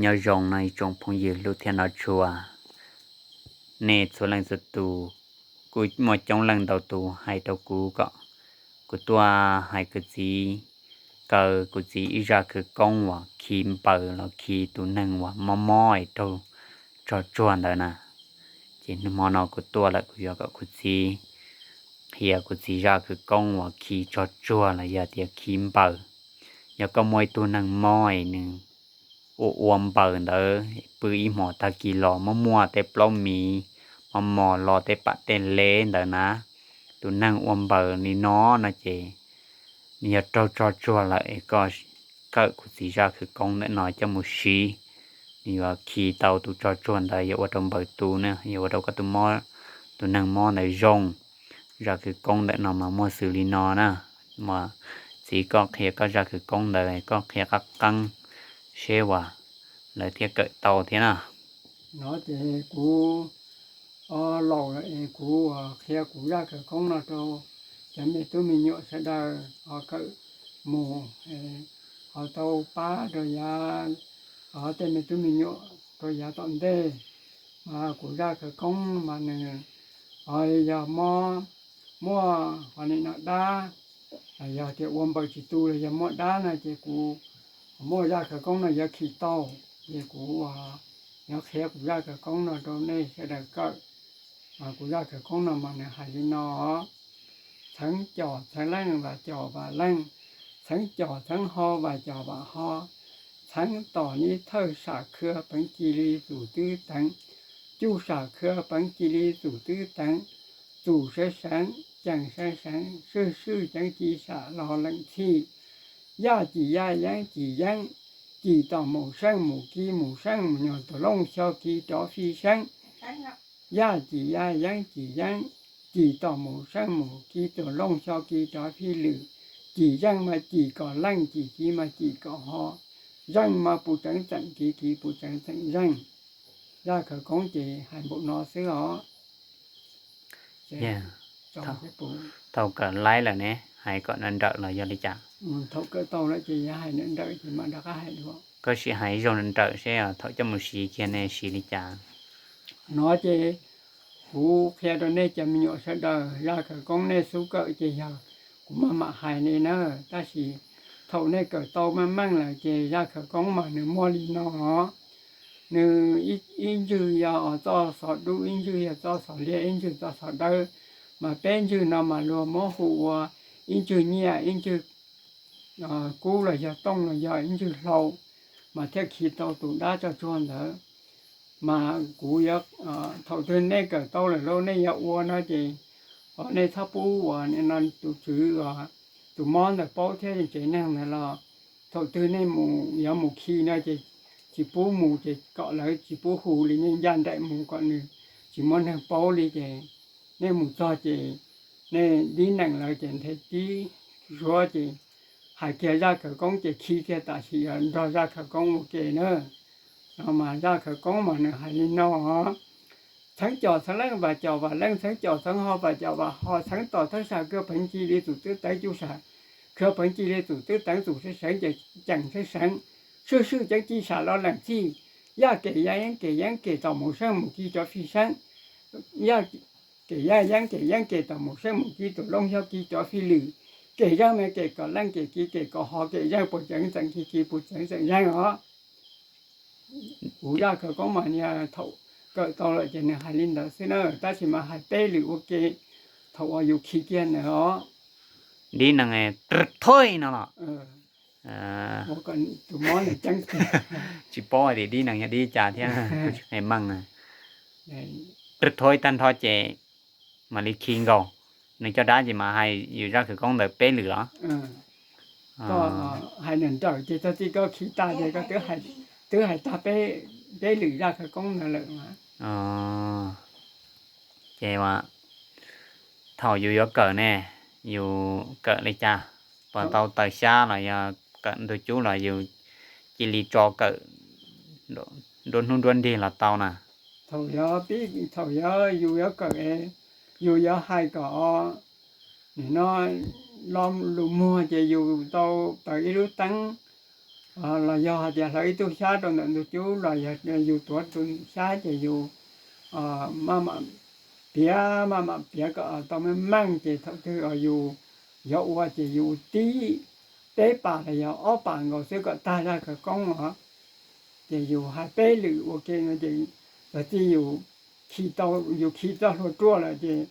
Nyob zoo no ib tsoom phooj ywg hlub thiab nrog tshua, nej txhua leej txhua tus, kuj muaj coob leej ntau tus hais rau kuv kom kuv tuaj hais kuv txiv, kaw kuv txiv ib zaj khawv koob uas khi npaws los khi tus neeg uas mob mob es raug tsog tsuag ntawd na. Ces hnub hmo no kuv tuaj lawm kuv yuav kom kuv txiv qhia kuv txiv zaj khawv koob uas khi tsog tsuag los yog tias khi npaws. Yog koj muaj ib tug neeg mob es nws ua ua npaws ntawd, pw ib hmos tag kis los muaj muaj tej plaub mis, mos mos los tej pam tej lev ntawd na, tus neeg ua npaws li no no ces nws yog raug tsog tsuag lawm es koj kawm kuv txiv zaj khawv koob ntawm no coj mus siv, nws yuav khi tau tus tsog tsuag ntawd, yuav ua rau npaws tu na, yuav ua rau koj tus, tus neeg mob ntawd zoo. Zaj khawv koob ntawm no mas muaj xws li no na, mas txiv koj qhia koj zaj khawv koob ntawd koj qhia qab qeeb seb uas lawv thiaj kawm tau thiab na. No ces kuv laus lawm es kuv qhia kuv zaj khawv koob no rau cov me tub me nyuam sawv daws ho kawm mus, ho tau pab rau yav, tej me tub me nyuam rau yav tom ntej. Mas kuv zaj khawv koob mas nws yog mob, muaj ho nim no dab, yog tias ua npaws tsis tu los yog muaj dab no ces kuv muaj zaj khawv koob no yuav khi tau, ces kuv yuav qhia kuv zaj khawv koob no rau nej sawv daws kawm. Kuv zaj khawv koob no mas nws hais li no: Txheev cos txheev leej, vas cos vas leej, txheev cos txheev ho, vas cos vas ho, txheev tom nib thawj sam khwv peev ci li txum twb teev, cuj sam khwv peev ci li txum twb teev, txum seev seev, ceem seev seev, swj swj ceev ci sam los leem txhij, yaj cim yaj yeeb cim yeeb, cim tom mus seej mus ki mus seej mus nyuag tuam looj xyo ki rov fij seeb. Yaj cim yaj yeeb cim yeeb, cim tom mus seej mus ki tuam looj xyo ki rov fij lwm. Cim zeej mas cim kom leej, cim ki mas cim kom ho. Zeej mas puv tseev txeem ki, ki puv tseev txeem zeej. Zaj khawv koob ces hais npaum no xwb os. Thaum kawm laib lawm ne, hais kom nrawm nrawm los yog li cas? Thaum kawm tau lawm ces yuav hais nrawm nrawm ces mam rov qab hais dua. Koj sim hais zoo nrawm nrawm seb thaum coj mus siv kiag ne siv li cas. No ces kuv qhia rau nej cov me nyuam sawv daws, zaj khawv koob nej xub kawm ces yog kuv maj mam hais li na, tab sis thaum nej kawm tau meej meej lawm ces zaj khawv koob mas nws muaj li no. Nws ib ntswg yog txoj xov dub, ib ntswg yog txoj xov liab, ib ntswg txoj xov dawb, mas peb ntswg no mas luag muab hu ua ib ntswg nyiaj, ib ntswg kub los yog tooj los yog ib ntswg hlau, mas thiaj khi tau tus dab tsog tsuag ntawd. Mas kuv yuav, thaum twg nej kawm tau lawm lauj nej yuav ua no ces, o, nej txhob pub uas no tus tswv, tus mob ntawd paub thiab tsev neeg ntawd los thaum twg nej mus yuav mus khi no ces tsis pub mus ces kom lawv tsis pub hu li, nej ncaj nraim mus kom nws tsis muaj neeg paub li ces nej mus txog ces nej dib nees lawv ces nthe tib suab ces hais kiag zaj khawv koob ces khi kiag tam sim nrog zaj khawv koob ua ke na. No mas zaj khawv koob mas nws hais li no: Txheev cos txheev leej, vas cos vas leej, txheev cos txheev ho, vas cos vas ho, txheev tom thawj sam khwv peev ci li txum twb teev, cuj sam khwv peev ci li txum twb teev, txum seev seev, ceem seev seev, swj swj ceev ci sam los leem txhij, yaj kem yaj yeeb kem yeeb, kem tom mus seej mus ki rov fij seeb, yaj kem yaj yeeb kem yeeb, kem tom mus seej mus ki tuam looj xyo ki rov fij lwm, kem zeej mas kem kom leej, kem ki kem kom ho, kem zeej puv tseev txeem ki, ki puv tseev txeem zeej os. Kuv zaj khawv koob mas thaum kawm tau lawm ces nws hais li ntawd xwb na, tab sis mas hais peb lwm ua ke thaum uas yus khi kiag ntawd os. Dib nees thoi no los? Tus mob nws ceeb kiag. Tsis paub hais tias dib nees yog dib cas thiab, kuv tsis qhia meej. Thoi tag nrho ces mam li khi nkaus. Nws coj dab ces mas hais yus zaj khawv koob ntawd peb lwm los? Hais nrawm nrawm ces txog txij koj khi tag ces koj twb hais tag peb lwm zaj khawv koob ntawd lawm. Ces thaum yus yuav kawm ne, yus kawm li cas? Puas tau taws xyab los yog kawm ntug cub los yus cia li tso kawm nruab hnub nruab nrig los tau na? Thaum yog, thaum yog yus yuav kawm, yus yuav hais kom nim no lo lus muag ces yus tau taws ib lub teeb, Los yog hais tias hlawv ib tug xyab rau ntawm ntug cub los yog yus tuav tus xyab ces yus maj mam piav, maj mam piav kom tau meej meej ces thaum twg yus yuav ua ces yus tib peb pas los yog ob pas nkaus xwb kom tag zaj khawv koob os. Ces yus hais peb lwm ua ke no ces txog txij yus khi tau, yus khi txoj hlua ruaj lawm ces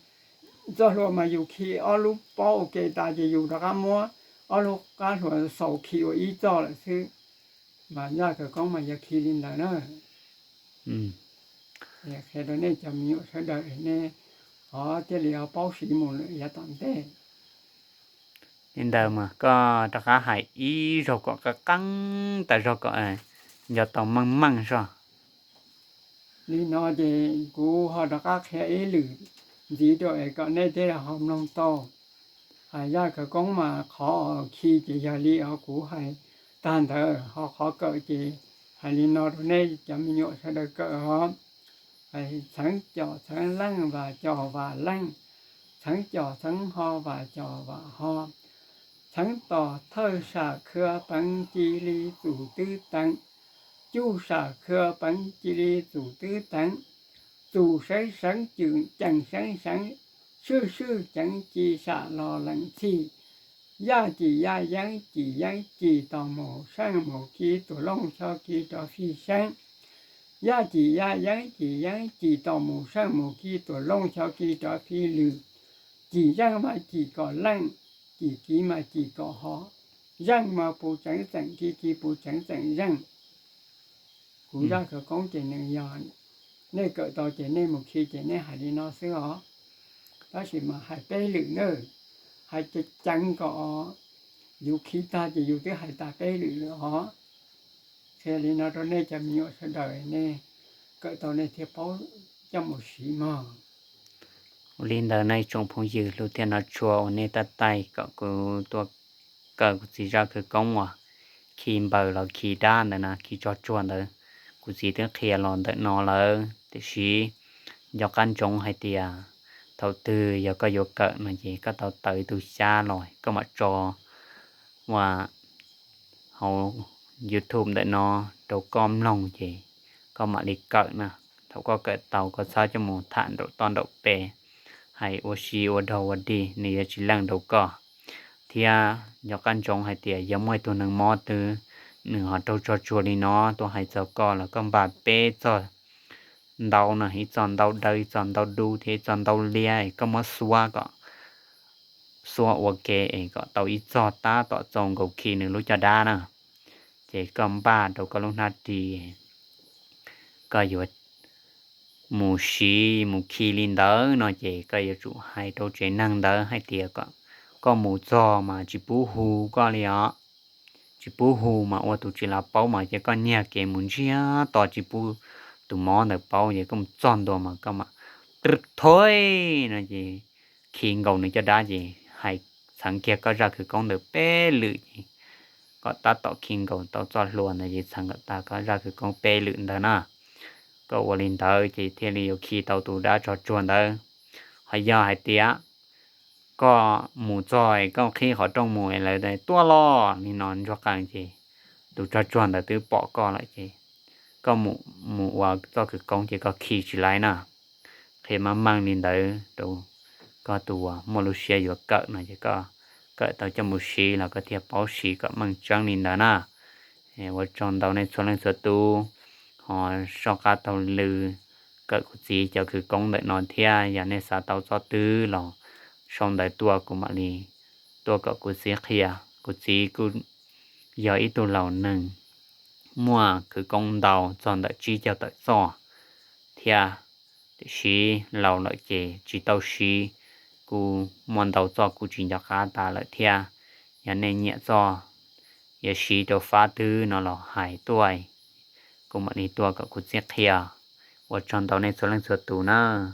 txoj hlua mas yus khi ob lub pob ua ke tas ces yus rov qab muab ob lub qab hlua xaus khi ua ib txoj lawm xwb. Mas zaj khawv koob mas yog khi li ntawd na. Qhia rau nej cov me nyuam sawv daws nej ho thiaj li ho paub siv mus lawm yav tom ntej. Li ntawd mas koj rov qab hais ib zaug kom qeeb qeeb tas zog kom nco tau meej meej zog. Li no ces kuv ho rov qab qhia ib lwm ntxiv rau es kom nej thiaj li ho mloog tau. Hais zaj khawv koob mas qhov khi ces yog li os kuv hais tag ntawd, ho qhov kawm ces hais li no rau nej cov me nyuam sawv daws kawm os. Txheev cos txheev leej, vas cos vas leej, txheev cos txheev ho vas cos vas ho, txheev tos thawj sam khwv peev cia li txum twb teev, cuj sam khwv peev cia li txum twb teev, txum seev seev cwm ceem seev seev, swj swj ceev ci sam los lees txhij, yaj cim yaj yeeb cim yeeb cim tos mus seej mus ki tuam looj xyo ki rov fij seeb, yaj cim yaj yeeb cim yeeb cim tos mus seej mus ki tuam looj xyo ki rov fij lwm, cim zeej mas cim kom leej, cim kiv mas cim kom ho, zeej mas puv tseev txeem ki, ki puv tseev txeem zeej. Kuv zaj khawv koob ces nws yog nej kawm tau ces nej mus khi ces nej hais li no xwb os. Tab sis mas hais peb lwm na, hais ceev ceev kom yus khi tag ces yus twb hais tas peb lwm lawm os. Qhia li no rau nej cov me nyuam sawv daws nej kawm tau nej thiaj paub coj mus siv mog. Ua li ntawd nej tsoom phooj ywg hlub thiab noj tshua uas nej tab tais kom kuv tuaj kawm kuv txiv zaj khawv koob uas khi npaws los khi dab ntawd na, khi tsog tsuag ntawd, kuv txiv twb qhia los ntawm no lawm tiam sis nco qab ntsoov hais tias thaum twg yog koj yuav kawm no ces koj tau taws ib tug xyab los koj mam tso ua hauv YouTube ntawm no rau koj mloog ces koj mam li kawm na. Thaum koj kawm tau koj txhob coj mus tham nraum toj nraum pes, hais ua si ua dog ua dig nws yuav tsis leej rau koj. Thiab nco qab ntsoov hais tias yog muaj ib tug neeg mob twg nws ho raug tsog tsuag li no tuaj hais txog koj los koj npaj peb txog ntaub no, ib txog ntaub dawb, ib txog ntaub dub thiab ib txog ntaub liab, koj muab xuab kom xuab ua ke es kom tau ib txog tab tom txaus nkaus khi nws lub caj dab na. Ces koj npaj rau koj lub hnab ris, koj yuav mus siv mus khi li ntawd no ces koj yuav tsum hais rau tsev neeg ntawd hais tias kom koj mus txog mas tsis pub hu koj li os. Tsis pub hu mas ua tus tsis los paub mas ces koj nyiag kev mus ntsiag to tsis pub tus mob ntawd paub ces koj mus txog ntua mas koj mam thov no ces khi nkaus nws caj dab ces hais txheev kiag koj zaj khawv koob ntawd peb lwm ces kom tab tom khi nkaus tau txoj hlua ntawd ces txheev kom tag koj zaj khawv koob peb lwm ntawd na. Koj ua li ntawd ces thiaj li yuav khi tau tus dab tsog tsuag ntawd. Ho yog hais tias koj mus txog koj qhib qhov rooj mus lawv tuaj los li no ntsuag qees ces tus tsog tsuag ntawd twb pom koj lawm ces koj mus ua txoj khawv koob ces koj khi tsis laib na. Qhia meej meej li ntawd rau koj tus uas muaj lub siab yuav kawm no ces koj kawm tau coj mus siv los koj thiaj paub siv kom meej tseeb li ntawd na. Ua tsaug ntau nej txhua leej txhua tus ho soj qab taug lw kawm kuv txiv cov khawv koob ntawm no thiab yog nej xav tau txoj twg los sau ntawv tuaj kuv mam li tuaj kom kuv txiv qhia. Kuv txiv kuj yog ib tug laus neeg muaj khawv koob ntau txog ntawm tsib caug tawm txoj thiab, tiam sis laus lawm ces tsis tau siv, kuj muaj ntau txoj kuj tsis nco qab tas lawm thiab. Yog nej nyiam txoj yuav siv rau fab twg no los hais tuaj, kuv mam li tuaj kom kuv txiv qhia. Ua tsaug ntau nej txhua leej txhua tus nawb.